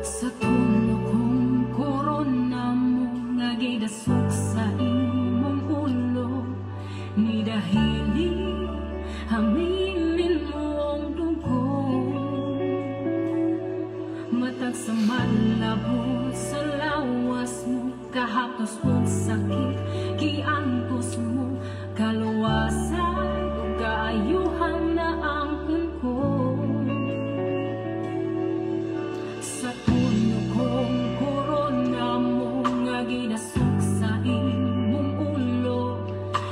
Sa tulo kong korona mo nga gidasok sa imong ulo, ni dahili hamilin mo ang dugo. Matag sa malabot sa lawas mo, kahaptos og sakit giantos mo, kaluwasan ug kaayuhan na ang ko. Sa tulo kong korona mo nga gidasok sa imong ulo,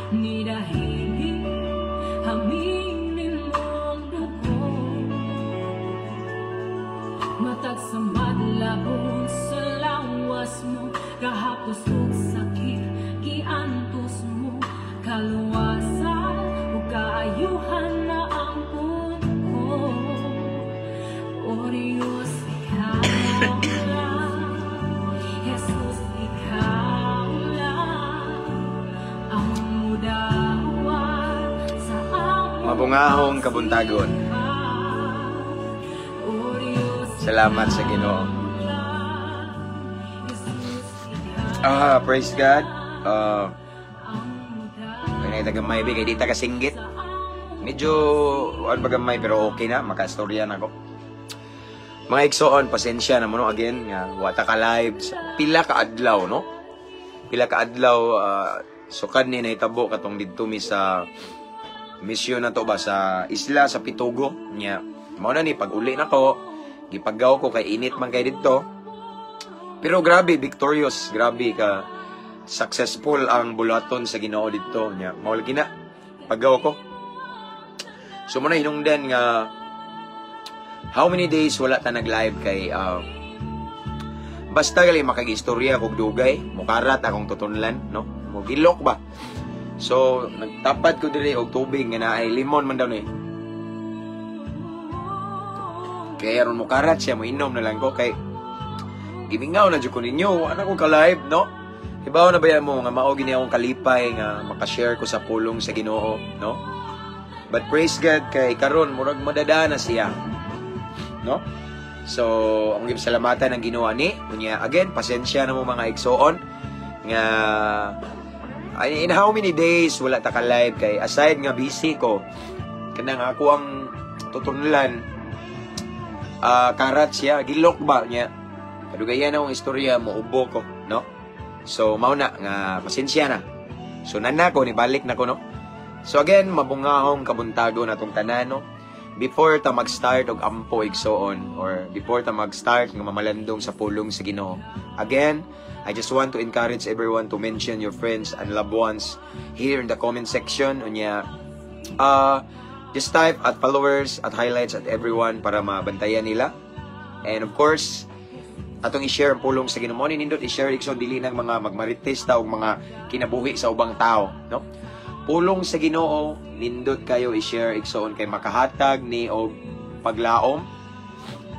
ni dahili hamilin mo ang dugo. Matag sa madlabon sa lawas mo, kahaptos og sakit giantos mo, kaluwasan ug kaayuhan na ang ko. O Diyos, ikaw lang, Jesus, ikaw lang ang mudawat sa among Mabungahong kabuntagon. O Diyos, Salamat sa Ginoo. Lang, Jesus, ikaw Praise God. Ang mudawat Kaya gamay bi kay di ta kasinggit. sa among Medyo ano ba gamay, pero okay na, makaistorya na ko. Mga igsoon, pasensya na mo, no, again nga wa ta ka live pila ka adlaw, no? Pila ka adlaw, sukad ni nahitabo katong didto mi sa misyon na to ba sa isla sa Pitugo nya. Mao na ni pag uli nako, gipagaw ko kay init man kay didto. Pero grabe victorious, grabe ka successful ang bulaton sa Ginoo didto nya. Mao lagi na paggaw ko. So mo na hinungdan nga how many days wala ta nag-live kay basta gali makag-istorya kog dugay, mukarat akong tutunlan, no? Mogilok ba. So nagtapad ko diri og tubig nga naay limon man daw ni. Kaya aron mukarat siya, moinom na lang ko kay gimingaw na jud ko ninyo, wala ko ka live, no? Hibaw na ba mo nga mao gini akong kalipay nga makashare ko sa pulong sa Ginoo, no? But praise God kay karon murag madada na siya, no? So, ang salamatan ng Ginoo ani. Unya again, pasensya na mo mga igsoon nga in how many days wala ta ka live kay aside nga busy ko kanang ako ang tutunlan, karat siya gilok ba niya, kadugayan akong istorya, muubo ko, no? So mao na nga pasensya na. So nana ko ni balik na ko, no? So again, mabungahong kabuntago na tong tanan, no? Before ta mag-start og ampo, igsoon, or before ta mag-start nga mamalandong sa pulong sa Ginoo. Again, I just want to encourage everyone to mention your friends and loved ones here in the comment section. Unya, just type at followers, at highlights, at everyone para mabantayan nila. And of course, atong i-share ang pulong sa Ginoo. Mo ni nindot i-share, igsoon, dili nang mga magmarites ta og mga kinabuhi sa ubang tao, no? Pulong sa Ginoo, nindot kayo i-share, igsoon, kay makahatag ni og paglaom,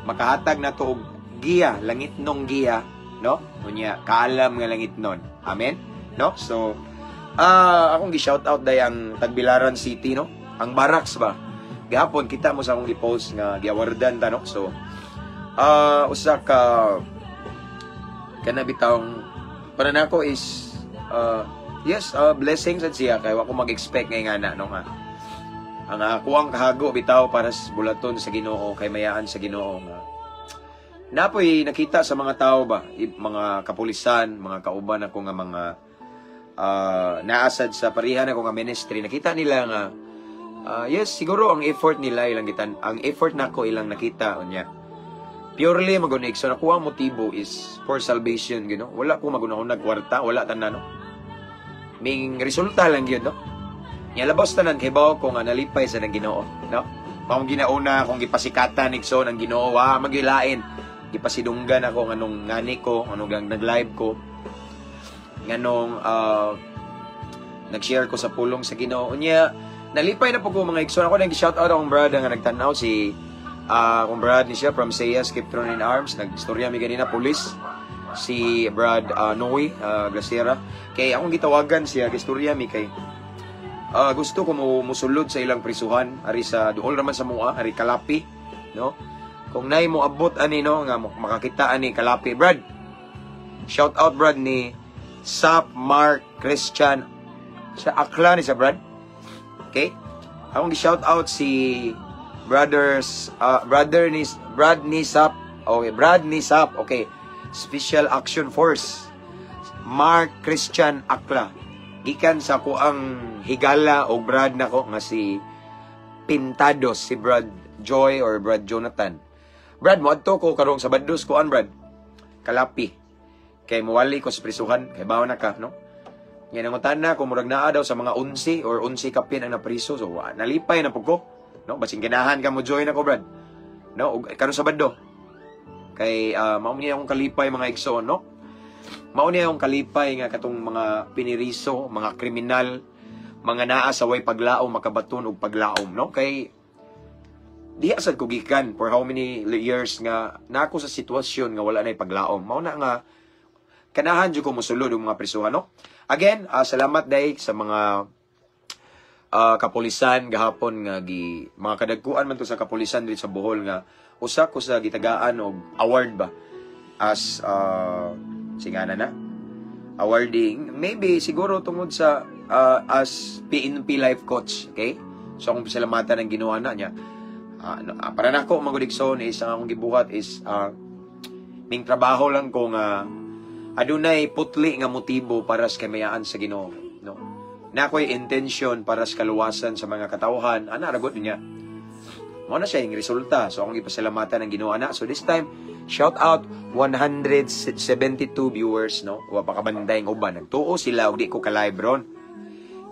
makahatag na to og giya, langitnong giya, no? Unya, kaalam nga langitnon. Amen? No? So, akong gi-shout out day ang Tagbilaran City, no? Ang Barracks ba? Gahapon kita mo sa akong gi-post nga giawardan ta, no? So, usa ka kana bitawng para nako is yes, blessings at siya kay wa ko mag-expect ngay nga na, no, nga. Ang ako ang kahago bitaw para sa bulaton sa Ginoo kay mayaan sa Ginoo nga. Napoy nakita sa mga tao ba, mga kapulisan, mga kauban ako nga mga naasad sa parihan ako nga ministry, nakita nila nga yes, siguro ang effort nila ilang gitan, ang effort nako ilang nakita unya. Purely magunig. So nakuha ang motibo is for salvation, you know? Wala ko magunahon kwarta, wala tanan, no? Ming resulta lang yun, no? Nya labas tanan kay bawo ko nga nalipay sa nang Ginoo, no? Maong ginauna akong gipasikatan igsoon ang Ginoo, wa magilain. Gipasidunggan ako nganong ngani ko, nganong nag-live ko, nganong nag-share ko sa pulong sa Ginoo. Unya, nalipay na po ko, mga igsoon. Ako nag shout out akong brother nga nagtan-aw, si akong brad ni siya from Sayas Keep Throne in Arms. Nagstorya mi ganina, police si Brad Noe Glacera. Kay akong gitawagan siya, gistorya mi kay gusto ko mo musulod sa ilang prisuhan ari sa duol raman sa mua, ari Kalapi, no? Kung nay mo abot ani, no, nga makakita ani Kalapi, Brad. Shout out, Brad, ni Sap Mark Christian sa Akla ni sa Brad. Okay, akong gi-shout out si brothers brother ni Brad ni Sap. Okay, Brad ni Sap. Okay, Special Action Force Mark Christian Akla, gikan sa ko ang higala o brad nako nga si Pintados, si Brad Joy or Brad Jonathan. Brad, mo adto ko karong Sabados kuan, Brad, Kalapi, kay muwali ko sa prisuhan kay bawo na ka, no? Nga nangutan na kung murag naa daw sa mga 11 or 11 kapin ang napriso. So, nalipay na pud ko. No, basin ganahan ka mo join ako, Brad. No, ug karon Sabado. Kay mao ni akong kalipay, mga igsoon, no? Mao ni akong kalipay nga katong mga piniriso, mga kriminal, mga naa sa way paglaom makabaton og paglaom, no? Kay diha sad ko gikan for how many years nga nako sa sitwasyon nga wala na paglaom. Mao na nga kanahan jud ko mosulod og mga prisuhan, no? Again, salamat day sa mga kapulisan gahapon nga gi mga kadagkuan man to sa kapulisan diri sa Bohol nga usa ko sa gitagaan og award ba as singana na awarding, maybe siguro tungod sa as PNP life coach. Okay, so akong pasalamatan ang ginawa na niya. No, para nako, mga igsoon, is ang akong gibuhat is ming trabaho lang ko nga adunay putli nga motibo para sa kamayaan sa Ginoo, no? Na ako'y intention para sa kaluwasan sa mga katawhan ana ragot niya, mao na siya yung resulta. So akong ipasalamatan ang Ginoo ana. So this time, shout out 172 viewers, no? Wa pa kabanday ang uban, nagtuo sila og di ko ka live ron.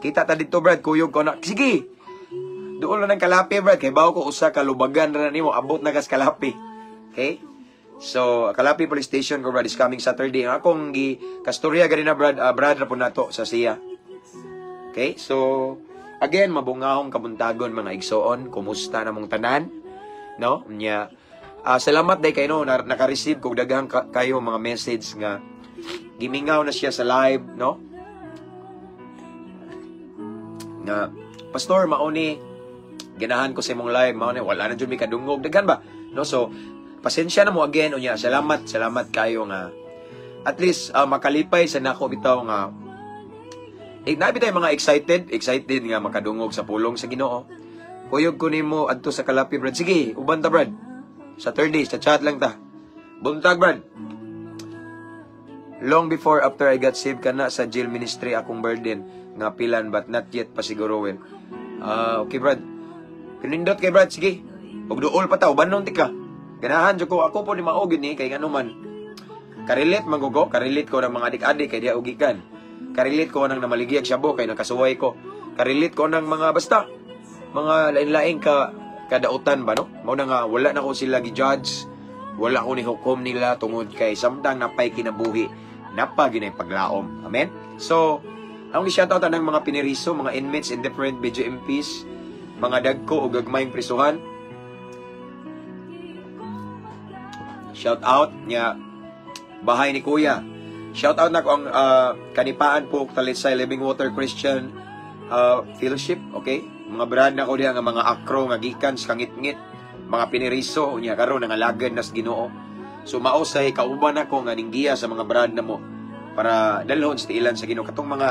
Kita ta dito, Brad, kuyog ko na. Sige, doon lang ng Kalapi, Brad, kay bawo ko usa ka lubagan ra nimo, abot na kas Kalapi. Okay. So, Kalapi Police Station ko, Brad, is coming Saturday. Ang akong gi kastorya gani na, Brad, Brad ra po nato sa siya. Okay? So, again, mabungahong kabuntagon, mga igsoon. Kumusta na mong tanan? No? Nya, salamat day kay, no, na, naka-receive kog daghang kayo mga message nga gimingaw na siya sa live, no? Nga, "Pastor, mauni ganahan ko sa imong live, mauni wala na jud mi kadungog." Daghan ba? No, so pasensya na mo again. Unya, salamat, salamat kayo nga at least makalipay sa nako bitaw nga eh, nabi tayo mga excited, excited nga makadungog sa pulong sa Ginoo. Kuyog ko nimo adto sa Kalapi, Brad. Sige, uban ta, Brad. Saturday, sa chat lang ta. Buntag, Brad. Long before after I got saved kana sa jail ministry akong burden nga pilan, but not yet pa siguro well. Ah, okay, Brad. Kinindot kay Brad, sige. Ug duol pa ta, uban ti ka. Ganahan jud ko, ako po ni mao gyud ni kay ngano man. Karelate man ko, karelate ko ng mga adik-adik kay diha ugikan. Karelate ko ng namaligya shabu kay nakasuway ko. Karelate ko ng mga basta mga lain-laing ka kadautan ba, no? Mao na nga wala na ko sila gi-judge, wala ko ni hukom nila tungod kay samtang napay kinabuhi, napa ginay paglaom. Amen. So, ang gi-shoutout ang mga piniriso, mga inmates in different BJMPs, mga dagko o gagmayng prisuhan. Shout out niya bahay ni Kuya. Shout out na ko ang Kanipaan po Talisay Living Water Christian Fellowship, okay? Mga brand na ko diha nga mga akro nga gikan sa kangitngit, mga piniriso unya karon nangalagad nas Ginoo. So mao say kauban ako nga ninggiya sa mga brand na mo para dalhon sa tiilan sa Ginoo katong mga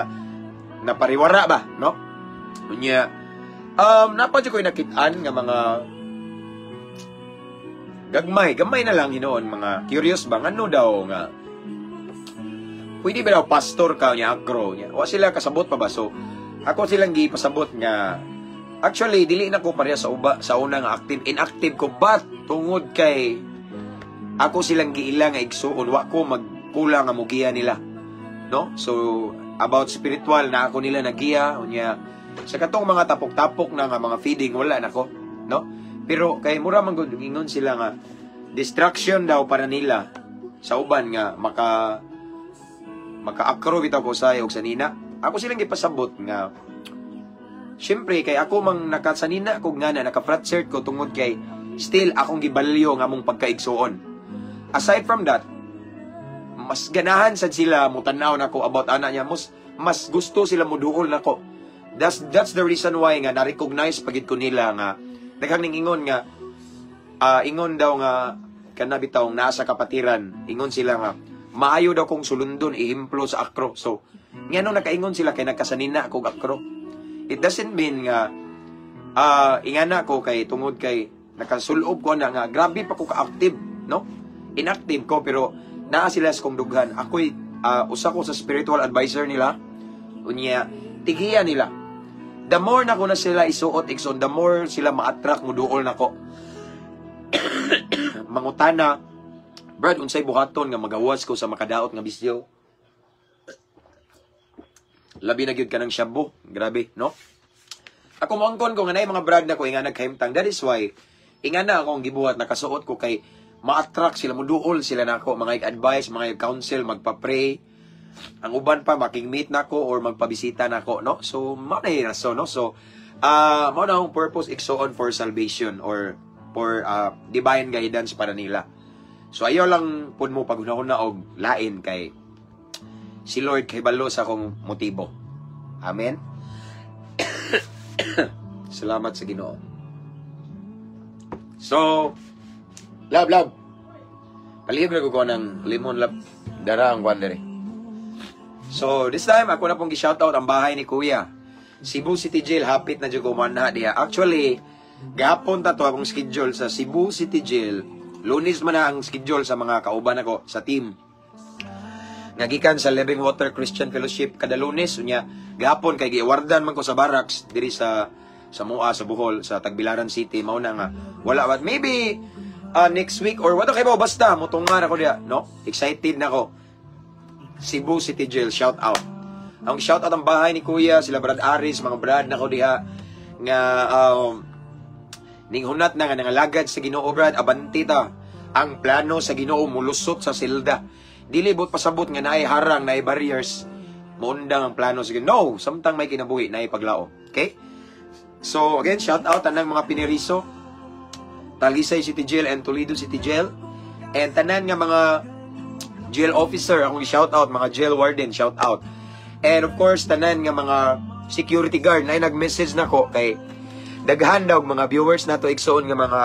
napariwara ba, no? Unya napa jud ko'y nakit-an nga mga gagmay, gamay na lang hinuon, mga curious ba ngano daw nga pwede ba daw pastor ka niya agro niya. Wa sila kasabot pa ba, so ako silang gipasabot nga actually dili na ko pareha sa uba sa una nga active, inactive ko, but tungod kay ako silang giila nga igsuon, wa ko magkulang nga mugiya nila, no? So about spiritual na ako nila nagiya. Unya sa katong mga tapok-tapok na nga mga feeding, wala nako, no? Pero kay mura man gud ingon sila nga Distraction daw para nila sa uban nga maka-akro bitaw ko sa og sanina. Ako silang gipasabot nga syempre kay ako mang nakasanina ko nga na naka-frat shirt ko tungod kay still akong gibalyo nga among pagkaigsuon. Aside from that, mas ganahan sad sila mo tan-aw nako about ana niya, mas gusto sila moduol nako. That's the reason why nga na-recognize pagid ko nila nga daghang ning ingon nga ingon daw nga kana bitaw nasa kapatiran, ingon sila nga maayo daw kong sulundon, ehemplo sa akro. So ngano nakaingon sila? Kay nagkasanina ako og akro. It doesn't mean nga ingana ko kay tungod kay nakasulob ko na nga grabe pa ko ka-active, no? Inactive ko pero naa sila sa kong dughan. Ako'y usa ko sa spiritual advisor nila. Unya tigiya nila. The more na ko na sila isuot, igsoon, the more sila ma-attract mo duol nako. Mangutana, "Brad, unsay buhaton nga magawas ko sa makadaot nga bisyo?" Labi na gyud ka ng shabu. Grabe, no? Ako moangkon ko nga naay mga brad na ko nga nagkahimtang. That is why ingana ako ang gibuhat, nakasuot ko kay ma-attract sila, muduol sila nako, mga advice, mga counsel, magpa-pray. Ang uban pa making-meet nako or magpabisita nako, no? So mao na yung rason, no? So mao na akong purpose, igsoon, for salvation or for divine guidance para nila. So ayaw lang pud mo paghunahuna og lain kay si Lord kay balo sa akong motibo. Amen. Salamat sa Ginoo. So, love, love. Palihog na ko ng lemon, love. Dara ang kwan diri. So, this time, ako na pong gi-shoutout ang bahay ni Kuya. Cebu City Jail, hapit na jud ko manha diha. Actually, gahapon ta to akong schedule sa Cebu City Jail. Lunes man na ang schedule sa mga kauban ako sa team. Nga gikan sa Living Water Christian Fellowship kada Lunes. Unya gahapon kay giawardan man ko sa barracks diri sa Mua, sa Bohol, sa Tagbilaran City, mao na nga wala, but maybe next week or what kay ba, basta mutungan ako diya, no? Excited na ako. Cebu City Jail, shout out. Ang shout out ang bahay ni Kuya, sila Brad Aris, mga brad nako diha nga ning hunat na nga nangalagad sa Ginoo. Brad, abanti ta. Ang plano sa Ginoo mulusot sa silda. Dili buot pasabot nga naay harang, naay barriers, muundang ang plano sa Ginoo. No, samtang may kinabuhi, naay paglaom. Okay? So again, shout out tanang mga piniriso, Talisay City Jail and Toledo City Jail, and tanan nga mga jail officer akong shout out, mga jail warden, shout out. And of course, tanan nga mga security guard na nag-message nako kay daghan daw mga viewers nato, igsoon, nga mga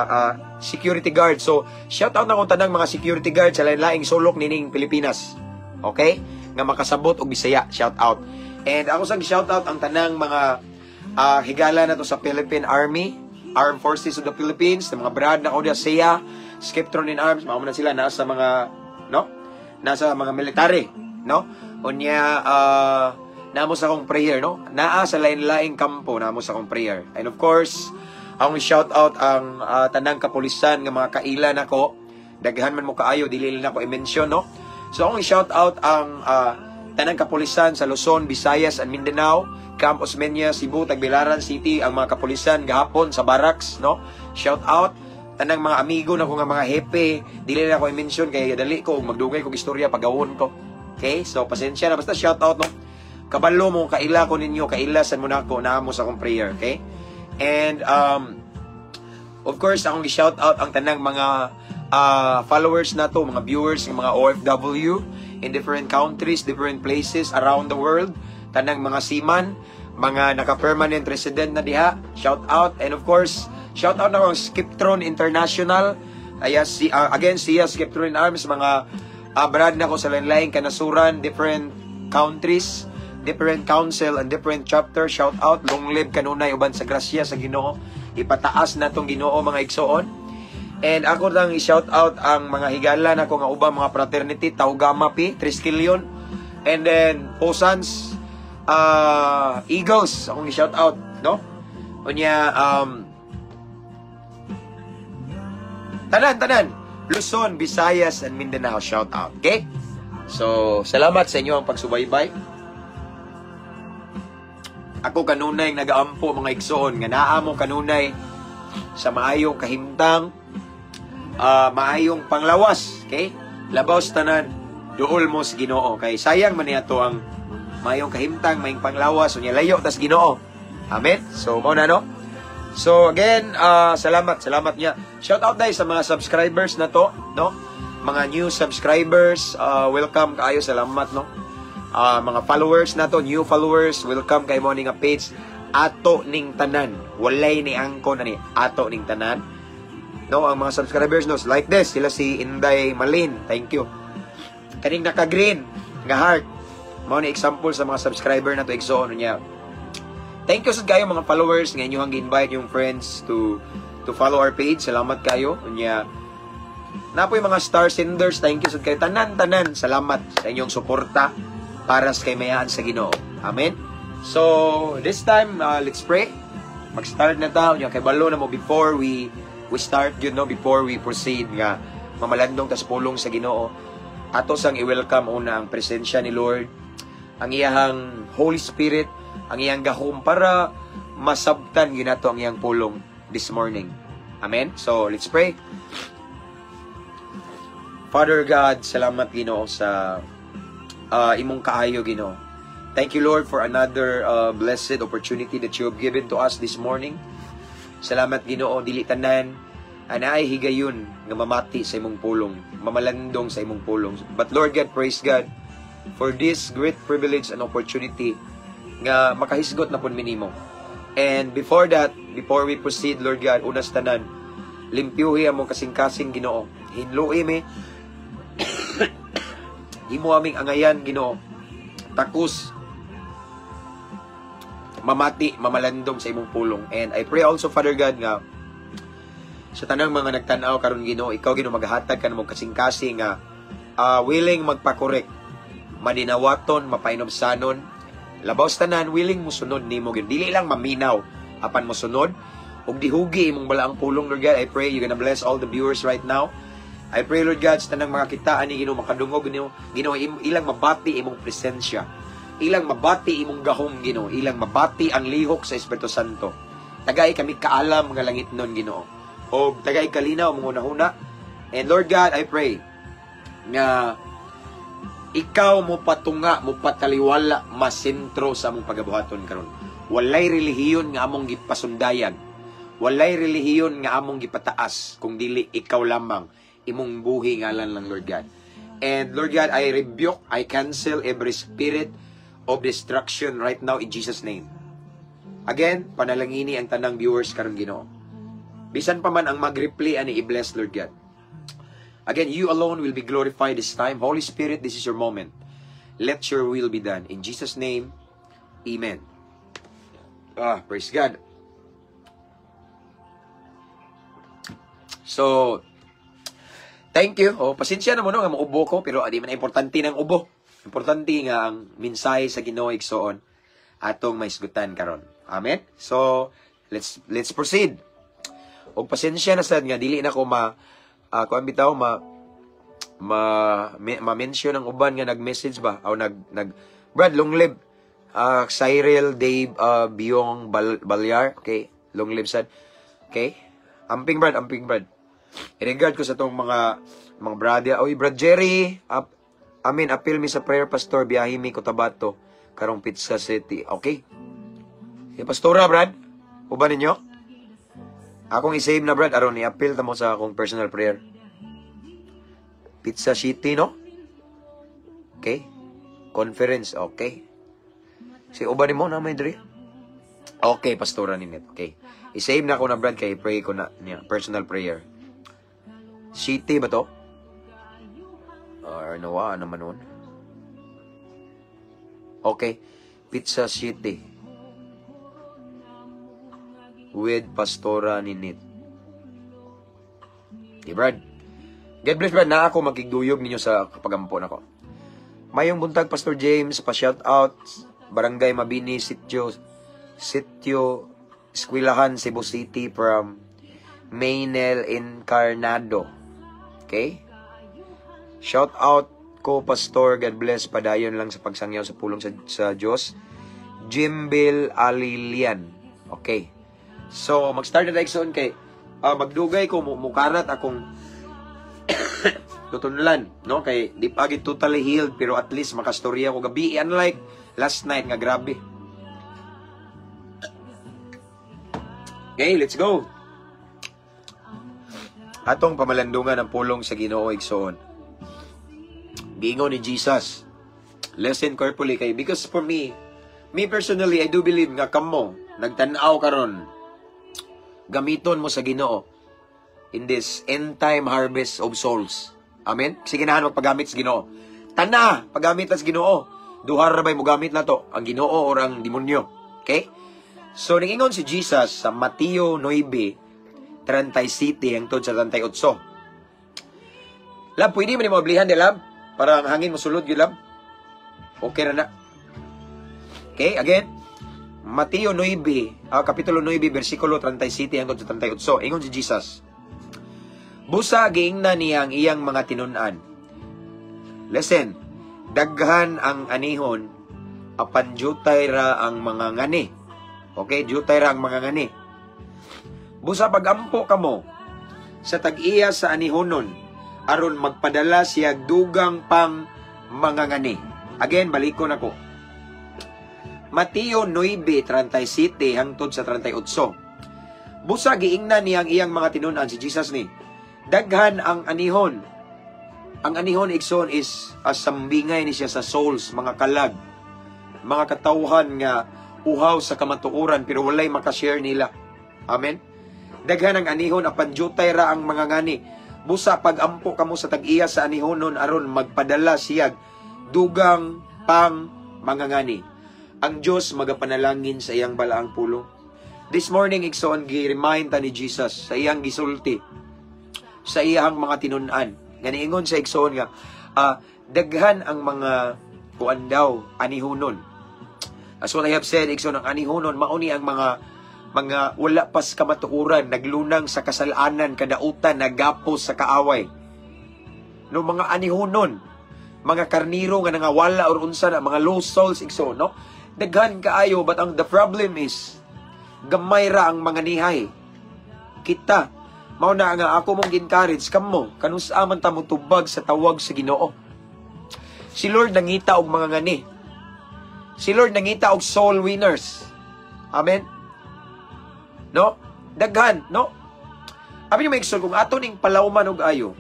security guard. So, shout out na kong tanang mga security guard sa lain-laing sulok nining Pilipinas. Okay? Nga makasabot og Bisaya, shout out. And ako sang shout out ang tanang mga higala nato sa Philippine Army, Armed Forces of the Philippines, ng mga brad na ko diya, SEA, Skiptron in Arms, mao na sila nasa mga, no? Nasa mga military, no? Unya namo sa akong prayer, no? Naa sa lain-laing kampo, namo sa akong prayer. And of course, akong shout out ang tanang kapulisan nga mga kaila nako. Daghan man mo kaayo, dili lang nako i-mention, no? So akong shout out ang tanang kapulisan sa Luzon, Visayas and Mindanao, Camp Osmeña, Cebu, Tagbilaran City, ang mga kapulisan gahapon sa barracks, no? Shout out tanang mga amigo nako nga mga hepe, dili na ako i-mention kay dali ko magdugay kog istorya pagawon ko. Okay? So pasensya na, basta shout out, no. Kabalo mo kaila ko ninyo, kaila san mo nako, naamo sa akong prayer, okay? And of course, akong i-shout out ang tanang mga followers nato, mga viewers, ng mga OFW in different countries, different places around the world, tanang mga seaman, mga naka-permanent resident na diha, shout out. And of course, shout out na ang Skiptron International. Aya si again siya Skiptron in Arms, mga brad na ko sa lain-laing kanasuran, different countries, different council and different chapter. Shout out, long live kanunay uban sa grasya sa Ginoo. Ipataas natong Ginoo, mga igsoon. And ako lang i-shout out ang mga higala nako nga ubang mga fraternity, Tau Gamma Pi, Triskelion, and then Posans Eagles, akong i-shout out, no? Unya tanan tanan Luzon, Visayas and Mindanao, shout out. Okay? So, salamat sa inyo ang pagsubaybay. Ako kanunay nagaampo, mga igsoon, nga naa mo kanunay sa maayong kahimtang. Maayong panglawas, okay? Labaw sa tanan, duol mo sa Ginoo kay sayang man niya to ang maayong kahimtang, maayong panglawas, unya layo tas Ginoo. Amen. So mao na, no. So again, salamat, salamat niya. Shout out dahil sa mga subscribers na to, no? Mga new subscribers, welcome kaayo, salamat, no? Mga followers na to, new followers, welcome kay mo nga page Ato Ning Tanan. Walay ni angkon ani Ato Ning Tanan. No, ang mga subscribers, no, like this, sila si Inday Malin, thank you. Kaning naka-green nga heart. Mao ni example sa mga subscriber na to, igsoon niya. Thank you sa kayo mga followers nga inyong gi-invite yung friends to follow our page. Salamat kayo. Unya napoy mga star senders, thank you sa kayo tanan tanan. Salamat sa inyong suporta para sa kaymayaan sa Ginoo. Amen. So, this time, let's pray. Mag-start na ta. Unya kay balo na mo before we start before we proceed nga mamalandong tas pulong sa Ginoo. Ato sang i-welcome una ang presensya ni Lord, ang iyahang Holy Spirit, ang iyang gahom para masabtan ginato ang iyang pulong this morning. Amen. So, let's pray. Father God, salamat, Ginoo, sa imong kaayo, Ginoo. Thank you, Lord, for another blessed opportunity that you have given to us this morning. Salamat, Ginoo, dili tanan anaay higayon nga mamati sa imong pulong, mamalandong sa imong pulong. But Lord God, praise God for this great privilege and opportunity nga makahisgot na pud mi nimo. And before that, before we proceed, Lord God, unas tanan, limpyuhi among kasing-kasing, Ginoo. Hinlui mi. Himo aming angayan, Ginoo. Takos mamati, mamalandong sa imong pulong. And I pray also, Father God, nga sa tanang mga nagtan-aw karon, Ginoo, ikaw, Ginoo, maghatag ka namo kasing-kasing nga willing magpa-correct, madinawaton, mapainobsanon, labaw sa tanan willing mosunod nimo, Ginoo. Dili lang maminaw apan mosunod ug dihugi imong balaang pulong. Lord God, I pray you're gonna bless all the viewers right now. I pray, Lord God, sa tanang mga kita ani, Ginoo, makadungog Ginoo, Ginoo, ilang mabati imong presensya, ilang mabati imong gahom, Ginoo, ilang mabati ang lihok sa Espiritu Santo. Tagay kami kaalam nga langit nun, Ginoo. O tagay kalinaw mong hunahuna. And Lord God, I pray nga ikaw mo patunga, mo pataliwala, masentro sa among pagabuhaton karon. Walay relihiyon nga among gipasundayan. Walay relihiyon nga among gipataas kung dili ikaw lamang, imong buhi ngalan lang, Lord God. And Lord God, I rebuke, I cancel every spirit of destruction right now in Jesus' name. Again, panalangini ang tanang viewers karon, Ginoo. Bisan pa man ang mag-reply ani, i-bless, Lord God. Again, you alone will be glorified this time. Holy Spirit, this is your moment. Let your will be done. In Jesus' name, amen. Ah, praise God. So, thank you. Oh, pasensya na mo no nga maubo ko, pero di man na importante ng ubo. Importante nga ang mensahe sa Ginoo, igsoon, atong maisgutan karon. Amen. So, let's proceed. Og pasensya na sad nga dili na ko ma kuan bitaw ma ma ma-mention ang uban nga nag-message ba o nag nag Brad, long live, Cyril Dave Biong Balyar. Okay, long live sad. Okay, amping Brad, amping Brad. In regard ko sa tong mga brother, oy Brad Jerry, up, amin appeal mi sa prayer, pastor, biyahe mi Cotabato karong Pizza City. Okay. Si pastora Brad, uban ninyo? Akong i-save na, Brad, aron i-appeal ta mo sa akong personal prayer. Pizza City, no? Okay. Conference, okay. Si uban nimo na may diri. Okay, pastora ninit. Okay. I-save na ako na, Brad, kay pray ko na niya, personal prayer. City ba to? Or nawa naman nun? Okay. Pizza City. With Pastora Ninit. Okay, Brad. God bless, Brad. Na ako magkigduyog ninyo sa kapagampo nako. Mayong buntag, Pastor James, pa shout out Barangay Mabini, Sitio Eskwelahan, Cebu City, from Maynel Encarnado. Okay? Shout out ko, Pastor. God bless. Padayon lang sa pagsangyaw sa pulong sa Diyos. Jimbil Alilian. Okay. So, mag-start na tayo soon kay magdugay ko mukarat akong Tutunlan, no? Kay di pa gid totally healed, pero at least makastorya ko gabi, unlike last night nga grabe. Okay, let's go. Atong pamalandungan ang pulong sa Ginoo, igsoon. Giingon ni Jesus. Listen carefully kay because for me, me personally, I do believe nga kamo nagtan-aw karon, gamiton mo sa Ginoo in this end time harvest of souls. Amen? Sige na, magpagamit sa Ginoo. Tana, pagamit sa Ginoo. Duha ra bay mogamit nato, ang Ginoo or ang demonyo. Okay? So ningingon si Jesus sa Mateo 9:37 hangtod sa 38. Lab, pwede man nimo ablihan di, lab? Para ang hangin mosulod gyud, lab. Okay ra na. Okay, again. Mateo 9, kapitulo 9, versikulo 37 hangtod sa 38. Ingon si Jesus: "Busa giingnan niya ang iyang mga tinun-an. Listen, daghan ang anihon, apan jutay ra ang mga ngani." Okay, jutay ra ang mga ngani. "Busa pagampo kamo sa tag-iya sa anihonon, aron magpadala siya dugang pang mga ngani." Again, balikon ako. Mateo 9:37 hangtod sa 38. "Busa giingnan niya ang iyang mga tinun-an," si Jesus ni. "Daghan ang anihon." Ang anihon, igsoon, is as sambingay ni siya sa souls, mga kalag, mga katawhan nga uhaw sa kamatuoran pero walay makashare nila. Amen. "Daghan ang anihon apan jutay ra ang mga ngani. Busa pagampo kamo sa tag-iya sa anihonon aron magpadala siya dugang pang mga ngani. Ang Dios magapanalangin sa iyang balaang pulong. This morning, igsoon, gi-remind ta ni Jesus sa iyang gisulti sa iyang mga tinun-an. Nga niingon sa igsoon nga daghan ang mga kuan daw, anihonon. As what I have said, igsoon, ang anihonon mauni ang mga wala pas kamatuoran, naglunang sa kasalanan, kadautan, nagapos sa kaaway. No, mga anihonon, mga karniro nga nangawala or unsa na, mga lost souls, igsoon, no? Daghan kaayo, but ang the problem is gamay ra ang mga nihay. Kita, mao na nga ako mong encourage kamo kanus-a man ta motubag sa tawag sa Ginoo. Si Lord nangita og mga ngani. Si Lord nangita og soul winners. Amen. No? Daghan, no? Abi niyo, mga, kung ato ning palawman og ayo,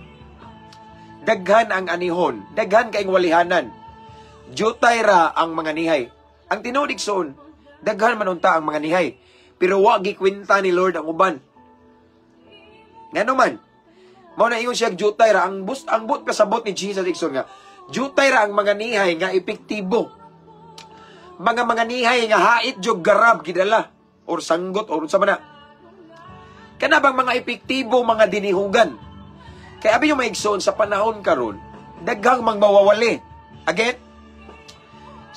daghan ang anihon, daghan kaing walihanan. Jutay ra ang mga nihay. Ang tinuod, igsoon, daghan man unta ang mga nihay. Pero wa gikwenta ni Lord ang uban. Ngano man? Mao na ingon siya, jutay ra ang bus, ang but pasabot ni Jesus, igsoon, nga jutay ra ang mga nihay nga epektibo. Mga nihay nga hait jog garab gidala or sanggot or unsa man na. Kana bang mga epektibo, mga dinihugan. Kay abi yung maigsoon, sa panahon karon, daghang mangmawawali. Again,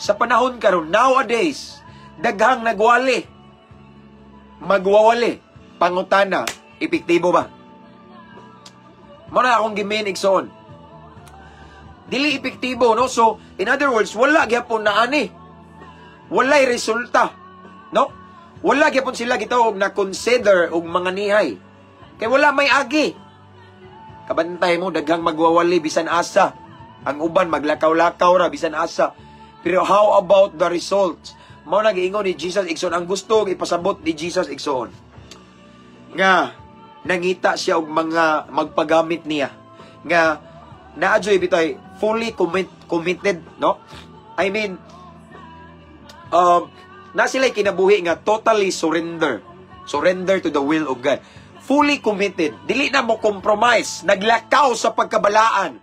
sa panahon karon, nowadays, daghang nagwali. Magwawali. Pangutana, epektibo ba? Mao na akong gi-mean, igsoon. Dili epektibo, no? So, in other words, wala gyapon na ani. Walay resulta, no? Wala gyapon sila gitawag na consider og mga nihay. Kay wala may agi. Kabantay mo, daghang magwawali bisan asa. Ang uban maglakaw-lakaw ra bisan asa. Pero how about the results? Mao na giingon ni Jesus, igsoon, ang gusto ipasabot ni Jesus, igsoon, nga nangita siya og mga magpagamit niya nga naa joy bitay fully committed, no? I mean, na sila kinabuhi nga totally surrender. Surrender to the will of God. Fully committed. Dili na mo compromise. Naglakaw sa pagkabalaan.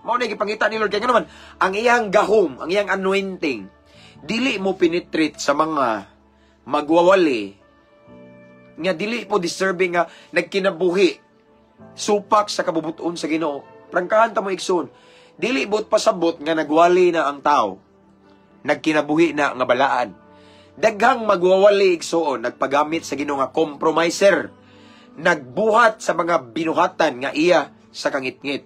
Mao na gipangita ni Lord. Kaya naman, ang iyang gahom, ang iyang anointing, dili mo penetrate sa mga magwawali nga dili po deserving nga nagkinabuhi supak sa kabubuton sa Ginoo. Prangkahan ta mo, igsoon. Dili bot pasabot nga nagwali na ang tao. Nagkinabuhi na nga balaan. Daghang magwawali, igsoon, nagpagamit sa Ginoo nga compromiser. Nagbuhat sa mga binuhatan nga iya sa kangitngit.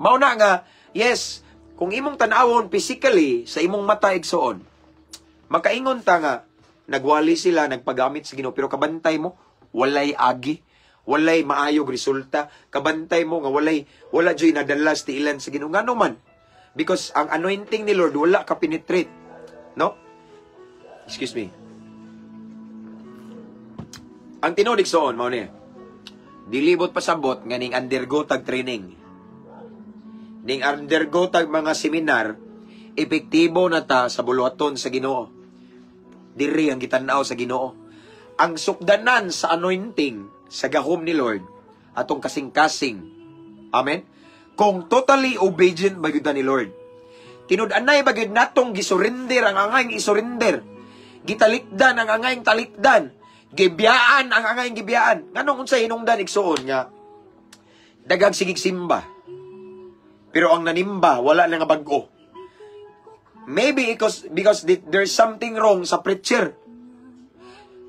Mao na nga, yes, kung imong tan-awon physically sa imong mata, igsoon, makaingon ta nga nagwali sila, nagpagamit sa Ginoo, pero kabantay mo, walay agi. Walay maayog resulta. Kabantay mo nga wala joy nadala sa tiilan sa Ginoo. Ngano man? Because ang anointing ni Lord wala ka penetrate. No? Excuse me. Ang tinuod, igsoon, mao ni. Dili buot pasabot nga ning undergo tag training, ning undergo tag mga seminar, epektibo na ta sa buluhaton sa Ginoo. Diri ang gitan-aw sa Ginoo. Ang sukdanan sa anointing sa gahom ni Lord atong kasing-kasing. Amen. Kung totally obedient ba gyud ta ni Lord. Tinud-anay ba gyud natong gisurrender ang angayng isurrender. Gitalikdan ang angayng talikdan. Gibiyaan ang angayng gibiyaan. Nganong unsa hinungdan, igsuon, nga daghang sigig simba, pero ang nanimba wala na nga bag-o? Maybe because there's something wrong sa preacher.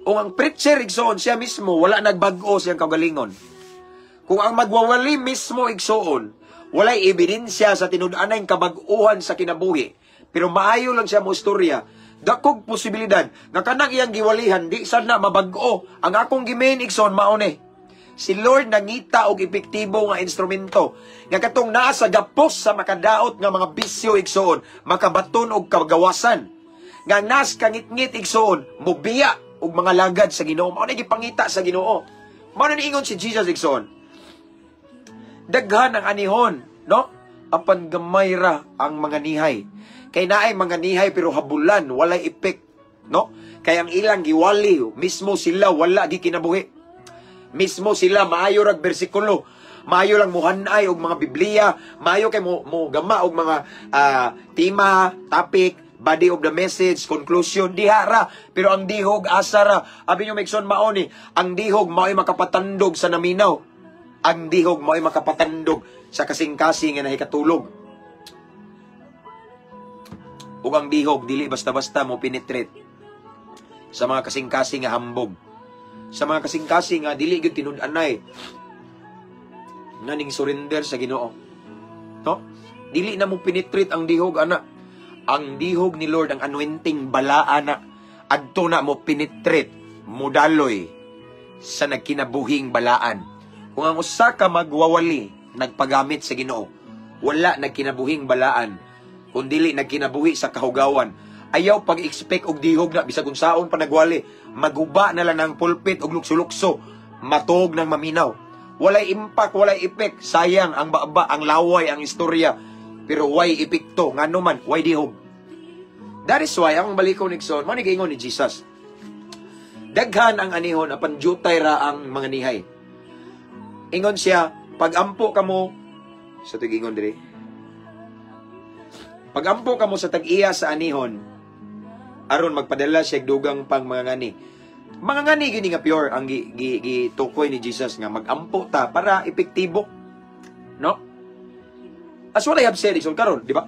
Kung ang preacher, igsoon, siya mismo wala nagbag-o siyang kaugalingon. Kung ang magwawali mismo, igsoon, walay ebidensya sa tinud-anay kabag-uhan sa kinabuhi, pero maayo lang siya mo istorya, dakog posibilidad nga kanang iyang giwalihan di sad na mabag-o. Ang akong gi-mean, igsoon, mao ni. Si Lord nangita og epektibo nga instrumento nga katong naa sa gapos sa makadaot nga mga bisyo, igsoon, makabaton og kagawasan. Nga nas kangitngit, igsoon, mubiya og mga lagad sa Ginoo. Mao na gipangita sa Ginoo. Mao na niingon si Jesus, igsoon. Daghan ang anihon, no? Apan gamay ra ang mga nihay. Kay naay mga nihay pero habulan, walay effect, no? Kay ang ilang giwali, mismo sila wala gi kinabuhi. Mismo sila maayo rag bersikulo, maayo lang muhanay og mga Biblia, maayo kay mo gama og mga tema, topic, body of the message, conclusion, diha ra. Pero ang dihog asa ra? Abi nyo, igsoon, mao ni, ang dihog mao'y makapatandog sa naminaw. Ang dihog mao'y makapatandog sa kasing-kasing nga nahikatulog. Ug ang dihog dili basta-basta mo penetrate sa mga kasing-kasing nga hambog. Sa mga kasing-kasing nga dili gyud tinud-anay nga ning surrender sa Ginoo. No? Dili na mo penetrate ang dihog ana. Ang dihog ni Lord, ang anointing balaan na adto na mo penetrate, mudaloy sa nagkinabuhing balaan. Kung ang usa ka magwawali nagpagamit sa Ginoo, wala nagkinabuhing balaan, kung dili nagkinabuhi sa kahugawan. Ayaw pag-expect og dihog na bisag unsaon pa nagwali, maguba na lang ang pulpit og lukso-lukso, matog ng maminaw. Walay impact, walay effect, sayang ang baba, ang laway, ang istorya. Pero way epekto, ngano man, way dihog. That is why, ang balikon, igsoon, mao ni giingon ni Jesus. Daghan ang anihon, apan jutay ra ang mga nihay. Ingon siya, pag-ampo kamo, sa tuig ingon diri, pag-ampo kamo sa tag-iya sa anihon, aron magpadala siya dugang pang mga ngani. Mga ngani gini nga pure ang gi, gi, gitukoy ni Jesus nga mag-ampo ta para epektibo. No? As what I have said, igsoon, karon, di ba?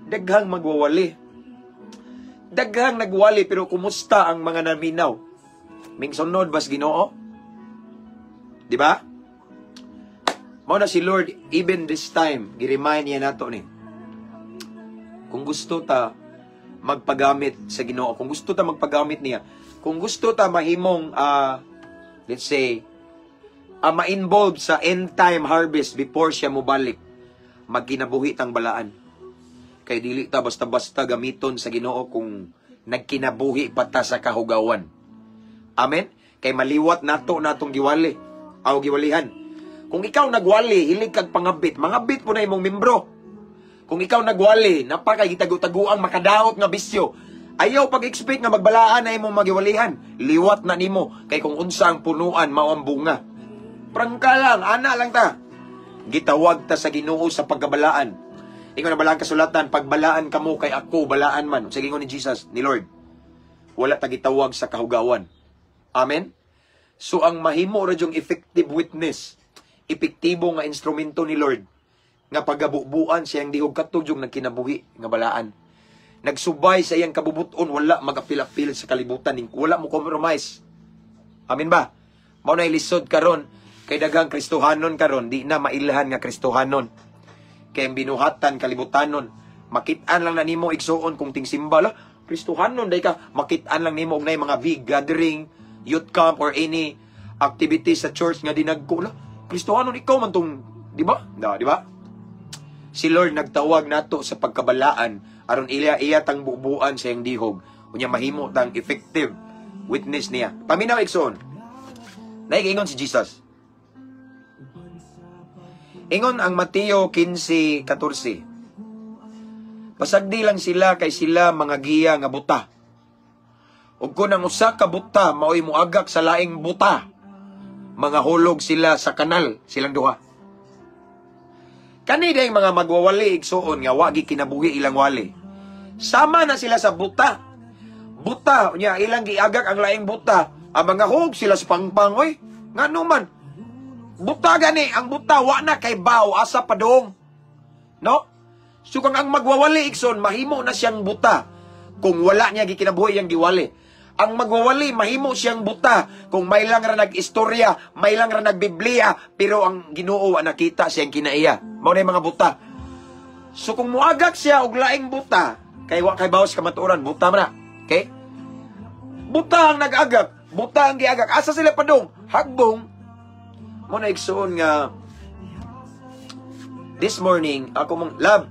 Daghang magwawali. Daghang nagwali pero kumusta ang mga naminaw? Mingsunod bas Ginoo? Di ba? Mao na si Lord even this time gi-remind niya nato ni. Kung gusto ta magpagamit sa Ginoo, kung gusto ta magpagamit niya, kung gusto ta mahimong let's say ma-involve sa end time harvest before siya mobalik, magkinabuhi tang balaan. Kay dili ta basta-basta gamiton sa Ginoo kung nagkinabuhi pa ta sa kahugawan. Amen? Kay maliwat nato natong giwali aw giwalihan. Kung ikaw nagwali, hilig kag pangabit, mangabit po na imong membro. Kung ikaw nagwali, napakay gitago-taguang makadaot nga bisyo. Ayaw pag-expect nga magbalaan na imong magiwalihan. Liwat na nimo kay kung unsa ang punuan mao ang bunga. Prangka lang, ana lang ta. Gitawag ta sa Ginoo sa pagkabalaan. Ingon na balaan kasulatan, pagbalaan kamo kay ako balaan man. Sa ingon ni Jesus, ni Lord. Wala ta gitawag sa kahugawan. Amen? So ang mahimo ra yung effective witness, epektibo nga instrumento ni Lord nga pagabubuan siyang dihog katog yung nagkinabuhi nga balaan. Nagsubay sa iyang kabubuton, wala magapil-apil sa kalibutan, wala mo compromise. Amen ba? Mao na lisod karon kay daghang Kristohanon karon di na mailhan nga Kristohanon. Kay ang binuhatan kalibutanon. Makit-an lang na nimo, igsuon, kung tingsimba la Kristohanon day ka, makit-an lang nimo og nay mga big gathering, youth camp or any Activity sa church nga dinagko la. Kristohanon ikaw man tong, di ba? Da, di ba? Si Lord nagtawag nato sa pagkabalaan aron iya iya tang bubuan sa iyang dihog. Unya mahimo tang effective witness niya. Paminaw, igsoon. Naigingon si Jesus. Ingon ang Mateo 15:14. Pasagdi lang sila kay sila mga giya nga buta. Ug kun ang usa ka buta maoy moagak sa laing buta, mga hulog sila sa kanal silang duha. Kani dayong mga magwawali, igsuon, nga wa kinabuhi ilang wali. Sama na sila sa buta. Buta, unya ilang giagak ang laing buta. Ang mga hug sila sa pangpang, oy. Ngano man? Buta gani, ang buta wa na kay baw asa padong. No? So kung ang magwawali, igsoon, mahimo na siyang buta kung wala niya gikinabuhi yang giwali. Ang magwawali, mahimo siyang buta kung may lang ra nag-istorya, may lang ra nagbiblia, pero ang Ginoo wa nakita siyang kinaiya. Mao na yung mga buta. So kung muagak siya og laing buta, kay wa kay bawas kamatuoran, buta man na. Okay? Buta ang nag-agak, buta ang giagak. Asa sila padung? Hagbong. Mo na, igsuon, nga this morning ako mong love,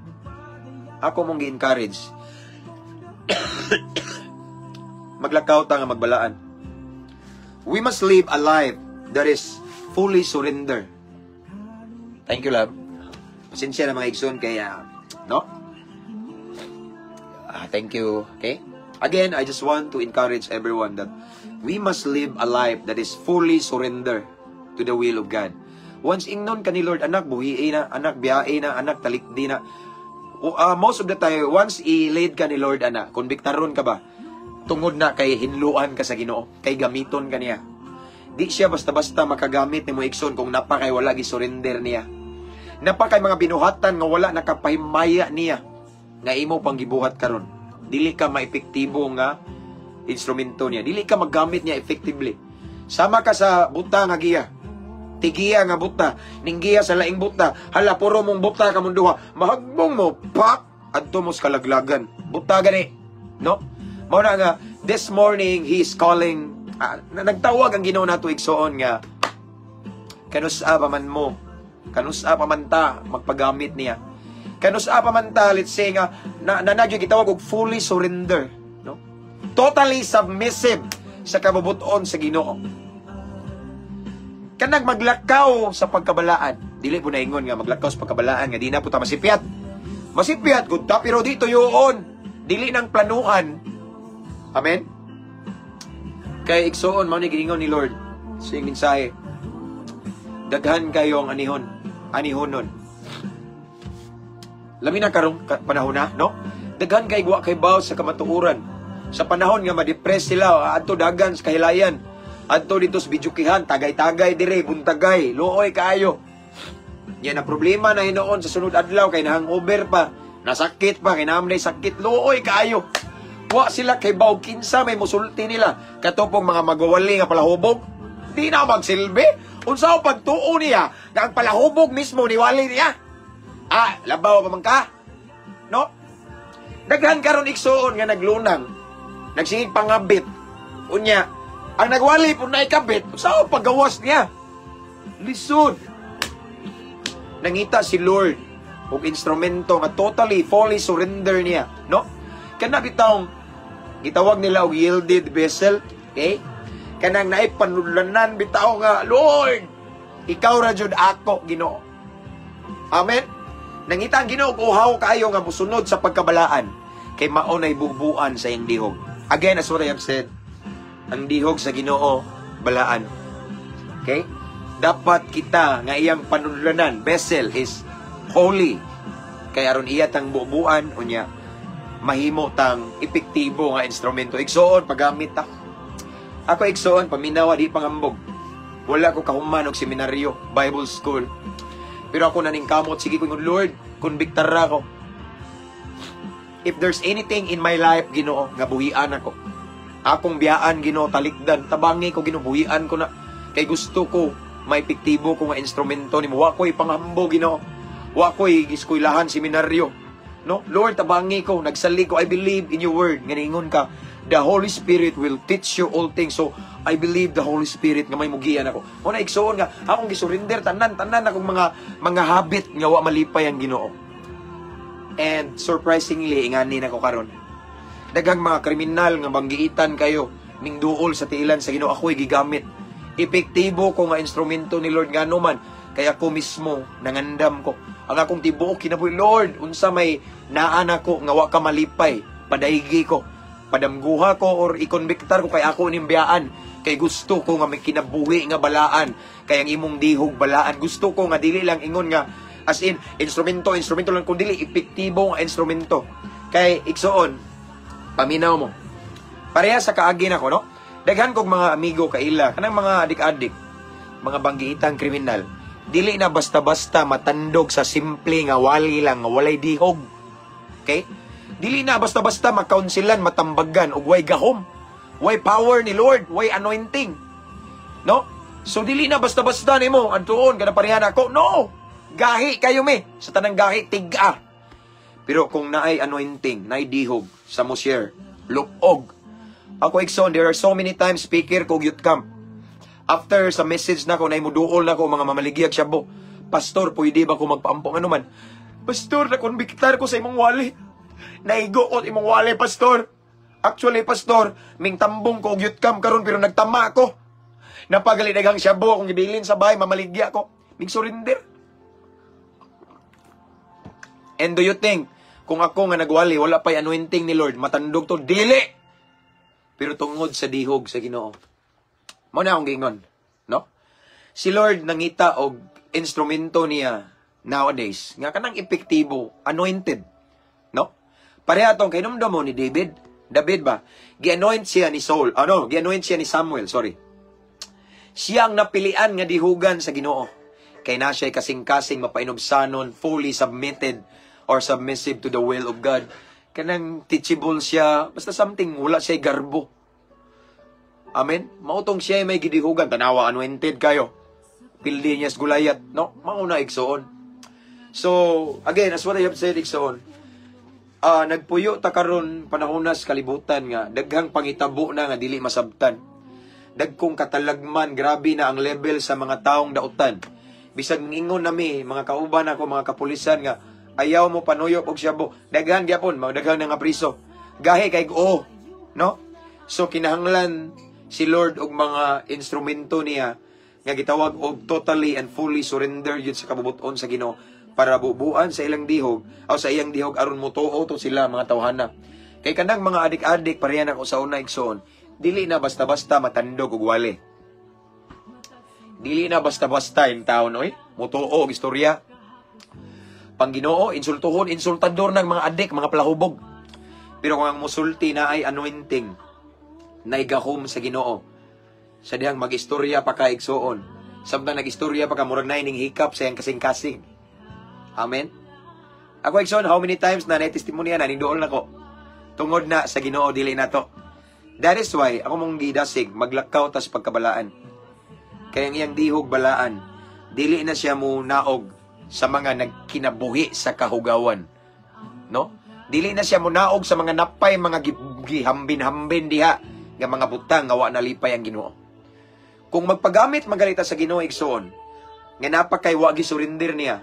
ako mong gi-encourage, maglakaw ta nga magbalaan. We must live a life that is fully surrender. Thank you, love. Pasensya na, mga igsoon, kaya, no? Ah, thank you. Okay? Again, I just want to encourage everyone that we must live a life that is fully surrender to the will of God. Once ingnon ka ni Lord, "Anak, buhii na, anak, biyae na, anak, talikdi na." Most of the time, once i-lead ka ni Lord, anak, konbiktaron ka ba? Tungod na kay hinluan ka sa Ginoo, kay gamiton ka niya. Di siya basta-basta makagamit nimo, igsoon, kung napa kay wala gi-surrender niya. Napa kay mga binuhatan nga wala nakapahimaya niya nga imo pang gibuhat karon. Dili ka maepektibo nga instrumento niya. Dili ka maggamit niya effectively. Sama ka sa buta nga giya. Tigiya nga buta, ninggiya sa laing buta, hala, puro mong buta kamong duha. Mahagbong mo, pak, adto mo sa kalaglagan. Buta gani. No? Mao na nga this morning he is calling, nagtawag ang Ginoo nato, igsoon, nga kanusa pa man mo, kanusa pa man ta magpagamit niya. Kanusa pa man ta, let's say nga na, na, na gitawag og fully surrender, no? Totally submissive sa kabubuton sa Ginoo. Kanang maglakaw sa pagkabalaan. Dili po naingon nga maglakaw sa pagkabalaan nga di na po ta masipyat. Masipyat gud ta, pero di tuyoon. Dili nang planuhan. Amen? Kay igsuon, mao ni giingon ni Lord sa iyang mensahe. Daghan kayo ang anihon, anihonon. Lami na karong panahon na, no? Daghan kay wa kay baw sa kamatuoran. Sa panahon nga ma-depress sila, adto dagan sa kahilayan. Adto dito sa bidyukihan, tagay-tagay dire, buntagay, luoy kaayo. Yan ang problema na hinuon sa sunod adlaw kay na-hangover pa, nasakit pa kay naamday sakit, luoy kaayo. Wa sila kay baw kinsa may musulti nila. Katupong mga magwawali nga palahubog, di na magsilbi. Unsa pagtuo niya nga ang palahubog mismo niwali niya? Ah, labaw pa man ka. No? Daghan karon, igsuon, nga naglunang. Nagsingig pangabit. Unya, ang nagwali po na ikabit, sa paggawas niya? Lisod. Nangita si Lord og instrumento nga totally, fully surrender niya, no? Kana bitawng gitawag nila og yielded vessel, okay? Kanang naay panudlanan bitaw nga, "Lord, ikaw ra jud ako, Ginoo." Amen. Nangita ang Ginoo og uhaw kaayo nga musunod sa pagkabalaan kay mao nay bubuan sa iyang dihog. Again, as what I have said, ang dihog sa Ginoo balaan. Okay? Dapat kita nga iyang panudlanan, vessel, is holy. Kay aron iya tang bubuan, unya mahimo tang epektibo nga instrumento. Igsuon, paggamit ta. Ako, igsuon, paminawa, di pangambog. Wala ko kahuman og seminaryo, Bible school. Pero ako naning kamot, sige ko, "Lord, konbiktara ko. If there's anything in my life, Ginoo, nga buhian ako. Akong biyaan, Ginoo, talikdan, tabangi ko, Ginoo, buhian ko na. Kay gusto ko, may epektibo ko nga instrumento nimo. Wa ko'y panghambo, Ginoo. Wa ko'y giskuylahan seminaryo. No? Lord, tabangi ko, nagsalig ko, I believe in your word." Nga niingon ka, The Holy Spirit will teach you all things. So, I believe the Holy Spirit nga may mugiya nako. Mao na, igsuon, nga akong gisurrender tanan tanan akong mga habit nga wa malipay ang Ginoo. And surprisingly, ingani nako karon. Daghang mga kriminal nga banggiitan kayo ning duol sa tiilan sa Ginoo, ako'y gigamit. Epektibo ko nga instrumento ni Lord, ngano man kay ako mismo nangandam ko. Ang akong tibuok kinabuhi, "Lord, unsa may naa nako nga wa ka malipay, padaigi ko. Padamguha ko or ikonbiktar ko kay ako ning biyaan, kay gusto ko nga may kinabuhi nga balaan, kay ang imong dihog balaan. Gusto ko nga dili lang ingon nga as in instrumento instrumento lang, kun dili epektibo nga instrumento." Kay igsuon, paminaw mo. Pareha sa kaagi nako, no? Daghan kog mga amigo kaila kanang mga adik-adik, mga banggiitang kriminal. Dili na basta-basta matandog sa simple nga wali lang nga walay dihog. Okay? Dili na basta-basta makaunsilan, matambagan og way gahom. Way power ni Lord, way anointing. No? So dili na basta-basta nimo adtuon kana pareha nako. No. Gahi kayo mi. Sa tanang gahi tig-a. Pero kung naay anointing, naay dihog sa mo share, lupog. Ako, igsoon, there are so many times speaker ko youth camp. After sa message nako, na muduol nako mga mamaligyag shabu. "Pastor, pwede ba ko magpaampo?" Ano man? "Pastor, nakonbiktar ko sa imong wali. Naigo ko sa imong wali, Pastor. Actually, Pastor, ming tambong ko og youth camp karon pero nagtama ako. Napagali daghang shabu akong gibilin sa bahay, mamaligya ko." Ming surrender. And do you think, kung ako nga nagwali, wala pa'y anointing ni Lord, matandog to? Dili! Pero tungod sa dihog sa Ginoo. Mao na akong giingon, no? Si Lord nangita og instrumento niya nowadays nga kanang epektibo, anointed, no? Pareha tong kahinumdom mo ni David. David ba? Gi-anoint siya ni Saul. Ano, gi-anoint siya ni Samuel, sorry. Siya ang napilian nga dihugan sa Ginoo. Kay na siya kasing-kasing mapainubsanon, fully submitted or submissive to the will of God. Kanang teachable siya, basta something, wala siya garbo. Amen? Mautong siya may gidihugan, tanawa, anointed kayo. Pildi niya sa Goliath, no? Mauna, igsoon. So, again, as what I have said, igsoon, nagpuyo ta karon panahonas kalibutan nga daghang pangitabo na nga dili masabtan. Dagkong katalagman, grabe na ang level sa mga taong dautan. Bisag ingon nami, mga kauban ako, mga kapulisan nga ayaw mo panuyop og shabu. Daghan gyapon, mga daghan na nga priso. Gahi kay oh, no? So kinahanglan si Lord og mga instrumento niya nga gitawag og totally and fully surrender yun sa kabubuton sa Ginoo para bubuan sa ilang dihog o sa iyang dihog aron motuo to sila mga tawhana. Kay kanang mga adik-adik, pareha na ko sa una, igsoon, dili na basta-basta matandog og wali. Dili na basta-basta yung taon oy, motuo og istorya. Pang Ginoo, insultuhon, insultador ng mga adik, mga palahubog. Pero kung ang musulti na ay anointing, naigahom sa Ginoo, sa dihang mag-istorya pa ka, igsuon. Samtang nag-istorya pa ka, murag na ning hikap sa iyang kasing-kasing. Amen? Ako, igsoon, how many times na na-testimonya na, ning duol na ko. Tungod na sa Ginoo, dili na to. That is why, ako mong gidasig, maglakaw tas pagkabalaan. Kaya ang iyang dihog balaan, dili na siya mo naog sa mga nagkinabuhi sa kahugawan. No? Dili na siya munaog sa mga napay mga gihambin-hambin diha nga mga butang nga wa nalipay ang Ginoo. Kung magpagamit magalita sa Ginoo, igsoon, nga napakay wa gisurrender niya,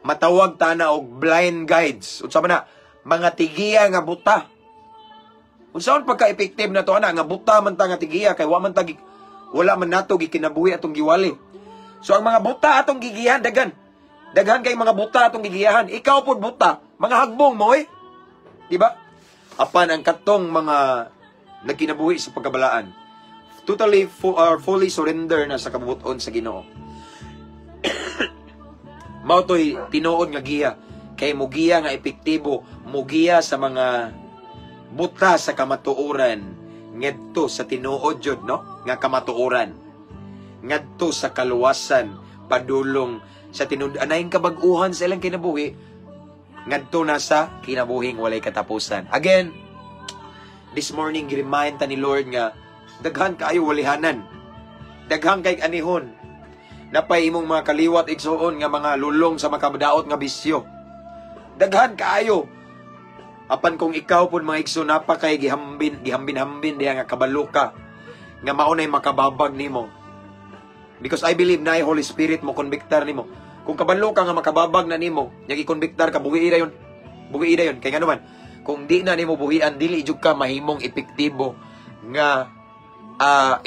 matawag ta na og blind guides. Unsa man na? Mga tigiya nga buta. Unsaon pagka-effective na to ana nga buta man ta nga tigiya kay wa man ta wala man nato gikinabuhi atong giwali? So ang mga buta atong gigiyahan daghan. Daghan kay mga buta atong gigiyahan. Ikaw pod buta, mga hagbong mo eh. Di ba? Apan ang katong mga nagkinabuhi sa pagkabalaan, totally or fully surrender na sa kabubuton sa Ginoo. Mao to'y tinuod nga giya kay mugiya nga epektibo, mugiya sa mga buta sa kamatuoran ngadto sa tinuod jud, no, nga kamatuoran, ngadto sa kaluwasan, padulong sa tinud-anay kabag-uhan sa ilang kinabuhi ngadto na sa kinabuhing walay katapusan. Again, this morning gi-remind ta ni Lord nga daghan kaayo walihanan. Daghan kay anihon. Napay imong mga kaliwat, igsuon, nga mga lulong sa makabadaot nga bisyo. Daghan kaayo. Apan kung ikaw pud, mga igsoon, naa pa kay gihambin, gihambin-hambin diha nga kabalo ka nga mao nay makababag nimo. Because I believe na Holy Spirit mo konbiktar nimo. Kung kabalo ka nga makababag na nimo, nya gikonbiktar ka, buhi dayon. Buhi dayon kay ngano man, kung di na nimo buhian, dili jud ka mahimong epektibo nga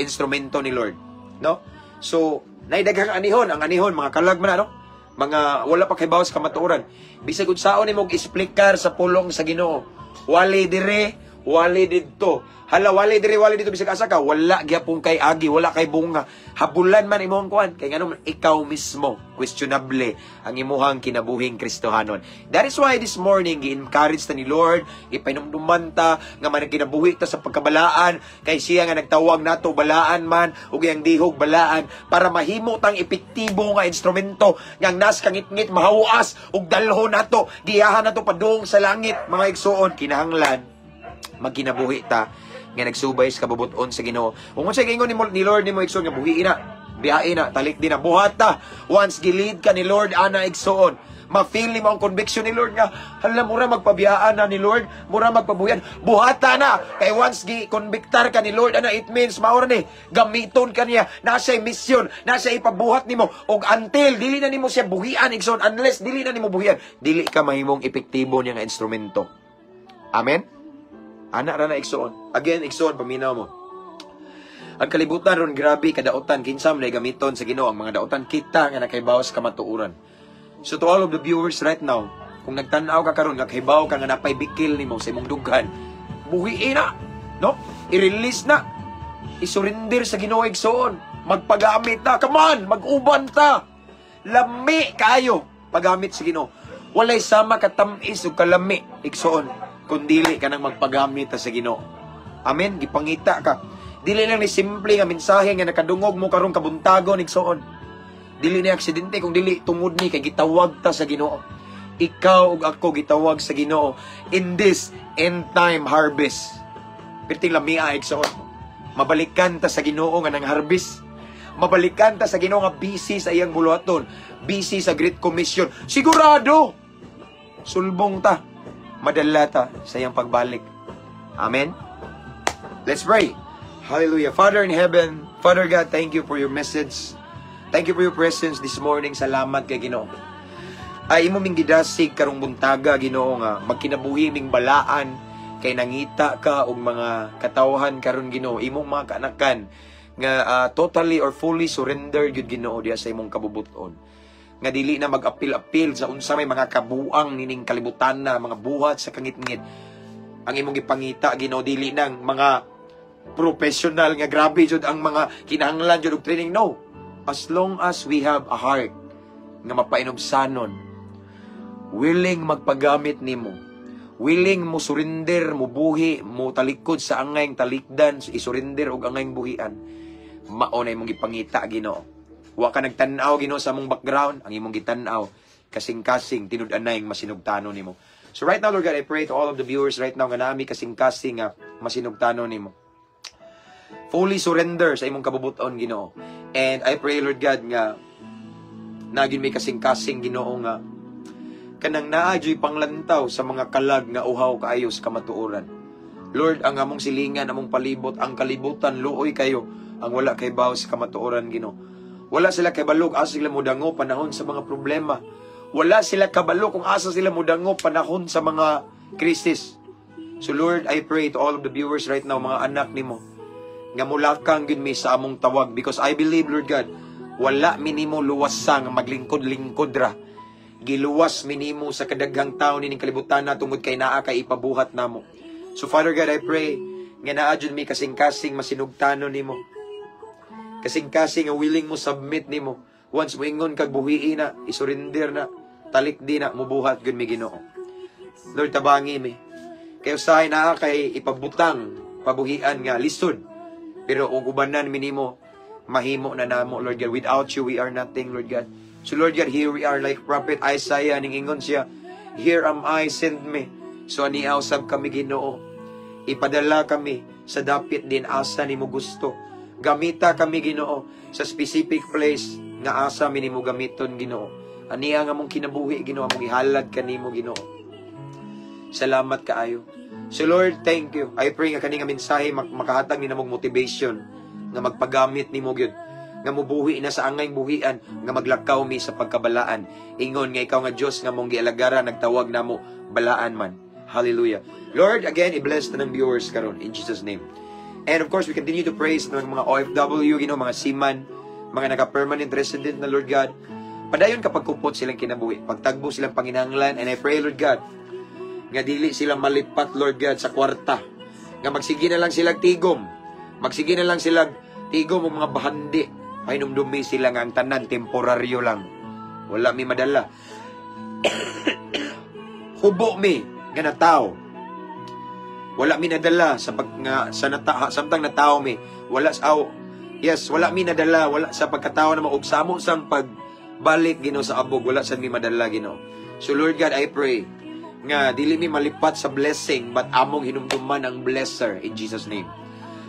instrumento ni Lord, no? So, nay daghang anihon, ang anihon mga kalag man na, no? Mga wala pa kay sa kamatuoran. Bisag unsaon nimo explicar sa pulong sa Ginoo. Wali dire, wali didto. Hala, wali dire, wali didto, bisag asa ka, wala gyapon kay agi, wala kay bunga. Habulan man imong kuan kay ngano, ikaw mismo questionable ang imuhang kinabuhing Kristohanon. That is why this morning gi-encourage ta ni Lord, gipahinumduman ta nga man kinabuhi ta sa pagkabalaan kay siya nga nagtawag nato balaan man ug iyang dihog balaan para mahimo tang epektibo nga instrumento nga ang nas kangitngit mahawas ug dalhon nato, giyahan nato padung sa langit. Mga igsuon, kinahanglan magkinabuhi ta nga nagsubay sa kabubuton sa Ginoo. Kung unsay giingon nimo ni Lord nimo, igsoon, nga buhi na, biyahe na, talik din na, buhata. Once gilid ka ni Lord ana, igsoon, ma-feel nimo ang conviction ni Lord nga hala, mura magpabiyaan na ni Lord, mura magpabuhian, buhata na. Kay once gi convictar ka ni Lord ana, it means mao ra ni, gamiton ka niya, nasa mission, nasa ipabuhat nimo og until dili na nimo siya buhian, igsoon, unless dili na nimo buhian, dili ka mahimong epektibo niya nga instrumento. Amen. Ana ra na, igsoon. Again, igsoon, paminaw mo. Ang kalibutan ron grabe kadautan, kinsa man ay gamiton sa Ginoo ang mga dautan? Kita nga nakaibaw sa kamatuoran. So to all of the viewers right now, kung nagtan-aw ka karon nga kahibaw ka nga napay bikil nimo sa imong dughan, buhiin na, no? I-release na. I-surrender sa Ginoo, igsoon. Magpagamit na. Come on, mag-uban ta. Lami kaayo pagamit sa Ginoo. Walay sama katamis ug kalami, igsoon, kun dili ka nang magpagamit ta sa Ginoo. Amen, gipangita ka. Dili lang ni simple nga mensahe nga nakadungog mo karong kabuntagon, igsoon. Dili ni aksidente kung dili tungod ni kay gitawag ta sa Ginoo. Ikaw ug ako gitawag sa Ginoo in this end time harvest. Perting lamia, igsoon. Mabalikan ta sa Ginoo nga nang harvest. Mabalikan ta sa Ginoo nga busy sa iyang buluhaton, busy sa Great Commission. Sigurado sulbong ta, madala ta sa iyang pagbalik. Amen. Let's pray. Hallelujah. Father in heaven, Father God, thank you for your message. Thank you for your presence this morning. Salamat kay Ginoo. Ay imo ming gidasig karong buntaga, Ginoo, nga magkinabuhi ming balaan kay nangita ka og mga katawhan karon, Ginoo, imong mga kaanakan nga totally or fully surrender gyud, Ginoo, diha sa imong kabubuton nga dili na mag-apil-apil sa unsa may mga kabuang nining kalibutan na mga buhat sa kangitngit. Ang imong gipangita, Ginoo, dili nang mga professional nga grabe jud ang mga kinahanglan jud og training, no. As long as we have a heart nga mapainubsanon, willing magpagamit nimo, willing mo surrender, mo buhi, mo talikod sa angayng talikdan, isurrender og angayng buhian, mao na imong gipangita, Ginoo. Wa ka nagtan-aw, Ginoo, sa among background. Ang imong gitan-aw, kasing-kasing tinud-anay masinugtano nimo. So right now, Lord God, I pray to all of the viewers right now nga nami kasing-kasing nga masinugtano nimo, fully surrender sa imong kabubuton, Ginoo. And I pray, Lord God, nga nagin may kasing-kasing, Ginoo, nga kanang naa juy panglantaw sa mga kalag nga uhaw kaayo sa kamatuoran. Lord, ang among silingan, among palibot, ang kalibutan, luoy kayo ang wala kay baw sa kamatuoran, Ginoo. Wala sila kabalo asa sila mudango panahon sa mga problema. Wala sila kabalo kung asa sila mudango panahon sa mga krisis. So Lord, I pray to all of the viewers right now, mga anak nimo, nga mulakang gyud mi sa among tawag because I believe, Lord God, wala mi nimo luwasa nga maglingkod-lingkod ra. Giluwas mi nimo sa kadaghang tawo nining kalibutan na tungod kay naa kay ipabuhat namo. So Father God, I pray nga naa jud mi kasing-kasing masinugtanon nimo. Kasing-kasing nga willing mo submit nimo. Once moingon kag buhii na, isurrender na, talikdi na, mubuhat gud mi, Ginoo. Lord, tabangi mi. Kay usahay naa kay ipabutang, pabuhian nga lisod. Pero ug ubanan mi nimo, mahimo na namo, Lord God. Without you, we are nothing, Lord God. So Lord God, here we are like Prophet Isaiah, ningingon siya, "Here am I, send me." So aniaw sab kami, Ginoo. Ipadala kami sa dapit din asa nimo gusto. Gamita kami, Ginoo, sa specific place nga asa mi nimo gamiton, Ginoo. Ania nga mong kinabuhi, Ginoo, among ihalad kanimo, Ginoo. Salamat kaayo. So Lord, thank you. I pray nga kani nga mensahe makahatag ni namong motivation nga magpagamit nimo gyud, nga mubuhi na sa angay buhian, nga maglakaw mi sa pagkabalaan, ingon nga ikaw nga Dios nga mong gialagaran nagtawag namo, balaan man. Hallelujah. Lord, again, i-bless na ng viewers karon in Jesus' name. And of course, we continue to praise ng mga OFW, Ginoo, mga seaman, mga naka-permanent resident na, Lord God. Padayon kapag kupot silang kinabuhi, pagtagbo silang panginahanglan, and I pray, Lord God, nga dili sila malipat, Lord God, sa kwarta. Nga magsige na lang silang tigom. Magsige na lang sila tigom og mga bahandi. Pahinumdumi sila nga ang tanan temporaryo lang. Wala mi madala. Hubo mi nga nataw. Wala mi nadala sa pag nga sa nata, samtang nataw mi. Wala sa aw. Yes, wala mi nadala, wala sa pagkatawo na og samo sang pagbalik, Ginoo, sa abog, wala sad mi madala, Ginoo. So Lord God, I pray nga dili mi malipat sa blessing but among hinumduman ang blesser in Jesus' name.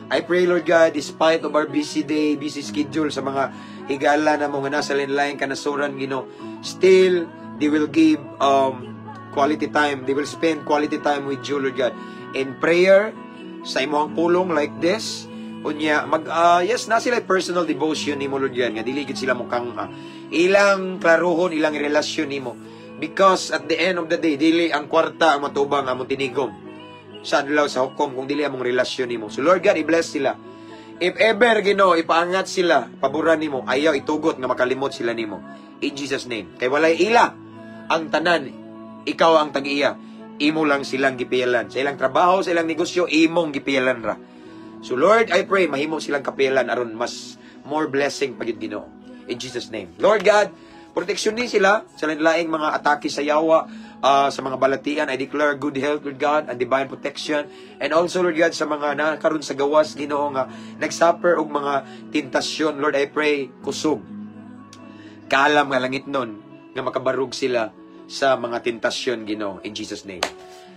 I pray, Lord God, despite of our busy day, busy schedule sa mga higala na mga nasa lain kanasuran, Ginoo, still they will give quality time. They will spend quality time with you, Lord God. In prayer, sa imong pulong like this, unya mag yes na sila personal devotion nimo, Lord God, nga dili gid sila mukhang ilang klarohon ilang relasyon nimo, because at the end of the day, dili ang kwarta ang matubang among tinigom sa adlaw sa hukom kung dili among relasyon nimo. So Lord God, i-bless sila. If ever, Ginoo, ipaangat sila, paboran nimo, ayaw itugot nga makalimot sila nimo. In Jesus' name. Kay walay ila ang tanan, ikaw ang tag-iya. Imo lang silang gipiyalan. Sa ilang trabaho, sa ilang negosyo, imong gipiyalan ra. So Lord, I pray mahimo silang kapiyalan aron mas more blessing pagid, Ginoo. In Jesus' name. Lord God, proteksyon ni sila sa laing mga atake sa yawa, sa mga balatian. I declare good health, Lord God, and divine protection. And also, Lord God, sa mga nakaroon sa gawas, Ginoo, nga nagsuffer og mga tentasyon, Lord, I pray, kusog. Kaalam nga langit nun, nga makabarog sila sa mga tentasyon, Ginoo, in Jesus' name.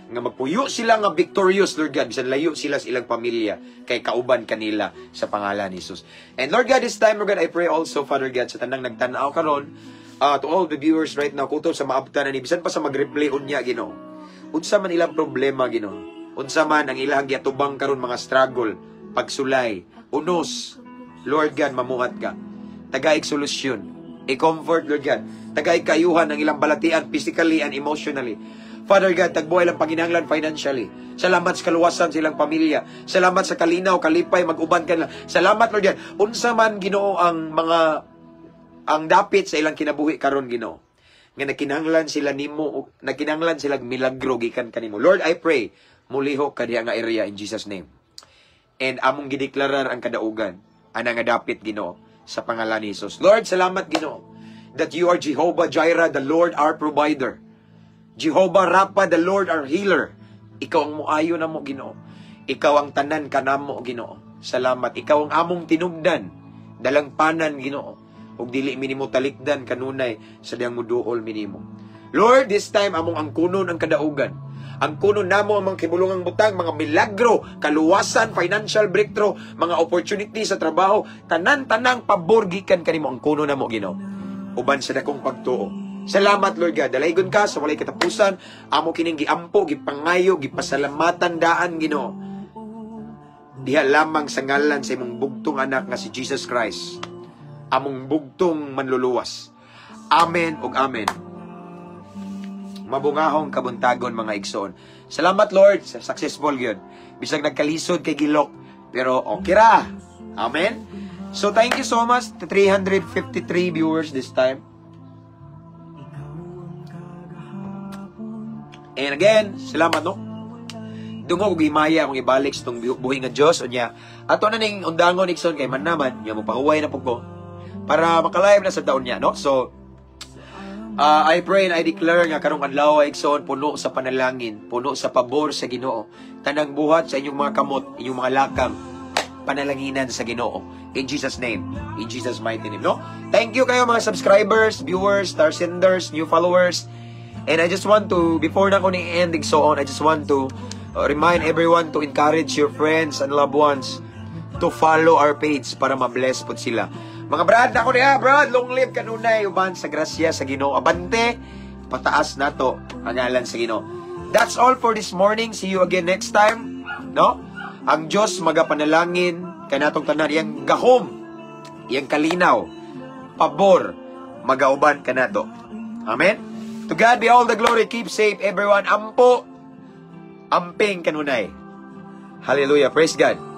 Nga magpuyo sila nga victorious, Lord God, bisan layo sila sa ilang pamilya, kay kauban kanila sa pangalan ni Jesus. And Lord God, this time, Lord God, I pray also, Father God, sa tanang nagtanaw karon, to all the viewers right now, kutob sa maabtan na ni, bisan pa sa mag-replay unya, Ginoo. Unsa man ilang problema, Ginoo. Unsa man ang ilang giatubang karon mga struggle, pagsulay, unos, Lord God, mamuhat ka. Tagaig solusyon. I-comfort, Lord God. Tagaig kayuhan ang ilang balatian physically and emotionally. Father God, tagbuhay lang panginahanglan financially. Salamat sa kaluwasan silang pamilya. Salamat sa kalinaw, kalipay, mag-uban ka nila. Salamat, Lord God. Unsa man, Ginoo, ang mga ang dapit sa ilang kinabuhi karon, Ginoo, nga nakinahanglan sila nimo, nakinahanglan sila milagro gikan kanimo. Lord, I pray, mulihok ka diha nga area in Jesus' name. And among gideklarar ang kadaugan ana nga dapit, Ginoo, sa pangalan ni Jesus. Lord, salamat, Ginoo, that you are Jehovah Jireh, the Lord our provider. Jehovah Rapha, the Lord our healer. Ikaw ang muayo namo, Ginoo. Ikaw ang tanan kanamo, Ginoo. Salamat. Ikaw ang among tinubdan, dalangpanan, Ginoo. Ug dili mi nimo talikdan kanunay sa diyang muduol mi nimo. Lord, this time among angkunon ang kadaugan. Angkunon namo ang mga kibulungang butang, mga milagro, kaluwasan, financial breakthrough, mga opportunity sa trabaho, tanan-tanang pabor gikan kanimo angkunon namo, Ginoo. Uban sa dakong pagtuo. Salamat, Lord God. Dalaygon ka sa walay katapusan. Amo kining giampo, gipangayo, gipasalamatan daan, Ginoo. Diha lamang sa ngalan sa imong bugtong anak nga si Jesus Christ. Among bugtong manluluwas. Amen ug amen. Mabungahong kabuntagon, mga igsoon. Salamat, Lord, sa successful gyud. Bisag nagkalisod kay gilok, pero okay ra. Amen. So thank you so much to 353 viewers this time. And again, salamat, no. Dungog og himaya akong ibalik sa tong buhi nga Dios unya. Ato na ning undangon, igsoon, kay man naman nya mo pahuway na pud ko para makalive na sa taon niya, no. So I pray and I declare nga karong adlaw, igsoon, puno sa panalangin, puno sa pabor sa Ginoo. Tanang buhat sa inyong mga kamot, inyong mga lakang, panalanginan sa Ginoo. In Jesus' name, in Jesus' mighty name, no? Thank you kayo mga subscribers, viewers, star senders, new followers. And I just want to, before na ko ni ending so on, I just want to remind everyone to encourage your friends and loved ones to follow our page para ma-bless po sila. Mga brad, ako niya, brad, long live kanunay, uban sa grasya sa Ginoo. Abante, pataas nato ang ngalan sa Ginoo. That's all for this morning. See you again next time. No? Ang Diyos magapanalangin kanatong tanan, iyang gahom, iyang kalinaw, pabor, magauban kanato. Amen? To God be all the glory. Keep safe, everyone. Ampo, amping kanunay. Hallelujah. Praise God.